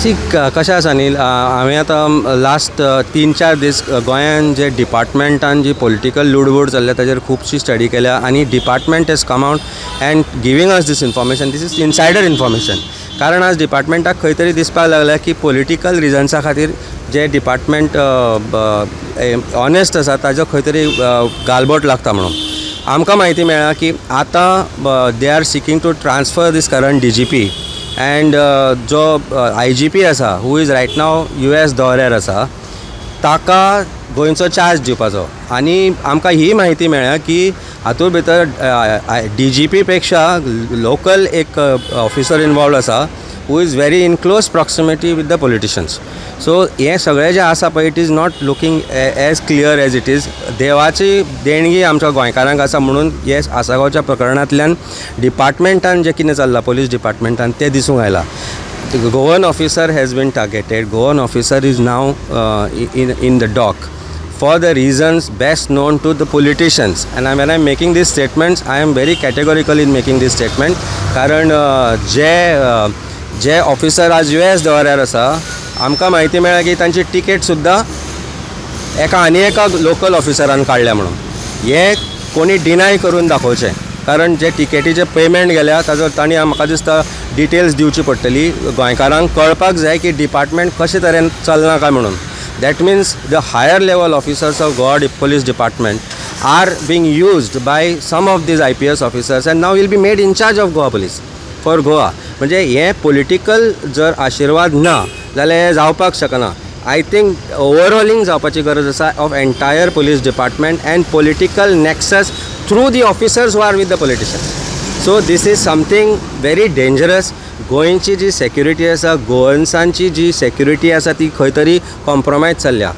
C, कशें आसा न्ही, हांवें आतां लास्ट 3-4 दीस गोंयान जे डिपार्टमेंटान जी पॉलिटिकल लुडबूड चल्ल्या ताजेर खुबशी स्टडी केल्या आनी department has come out and giving us this information. This is insider information, कारण आज डिपार्टमेंटाक खंय तरी दिसपाक लागल्या की पॉलिटिकल रिजन्सा खातीर जे डिपार्टमेंट ऑनेस्ट आसा ताजो खंय तरी गालबोट लागता म्हणून. आमकां म्हायती मेळ्ळा की आतां they are seeking to transfer this current DGP and जो आयजीपी आसा, who is right now US दौऱ्यार आसा, ताका गोंयचो चार्ज दिवपाचो. आनी आमकां ही म्हायती मेळ्ळ्या की हातूंत भितर डीजीपी पेक्षा लोकल एक ऑफिसर इनवॉल्वड आसा, who is very in close proximity with the politicians. So हें सगळें जें आसा पळय, it is not looking as clear as it is. देवाची देणगी आमच्या गोंयकारांक आसा म्हणून हे आसागांवच्या प्रकरणांतल्यान डिपार्टमेंटान जें कितें चल्लां, पोलीस डिपार्टमेंटान, तें दिसूंक आयलां. Goan officer has been targeted. Goan officer is now in the dock for the reasons best known to the politicians. And when I'm making these statements, I am very categorical in making this statement, कारण जे officer आज US दौऱ्यार आसा, आमकां म्हायती मेळ्ळ्या की तांची ticket सुद्दां एका आनी एका लोकल ऑफिसरान काडल्या म्हणून. हें कोणी डिनाय करून दाखोवचें, कारण जे टिकेटीचे पेमेंट गेल्या ताजो तांणी म्हाका दिसता डिटेल्स दिवची पडटली. गोंयकारांक कळपाक जाय की डिपार्टमेंट कशे तरेन चलना काय म्हणून. That means the higher level officers of Goa Police Department are being used by some of these IPS officers and now will be made in charge of Goa Police for Goa. म्हणजे हें political जर आशिर्वाद ना जाल्यार हें जावपाक शकना. I think overhauling जावपाची गरज आसा of entire police department and political nexus through the officers who are with the politicians. So this is something very dangerous. गोंयची जी सेक्युरिटी आसा, गोवन्सांची जी सेक्युरिटी आसा, ती खंय तरी कॉम्प्रोमायज चल्ल्या.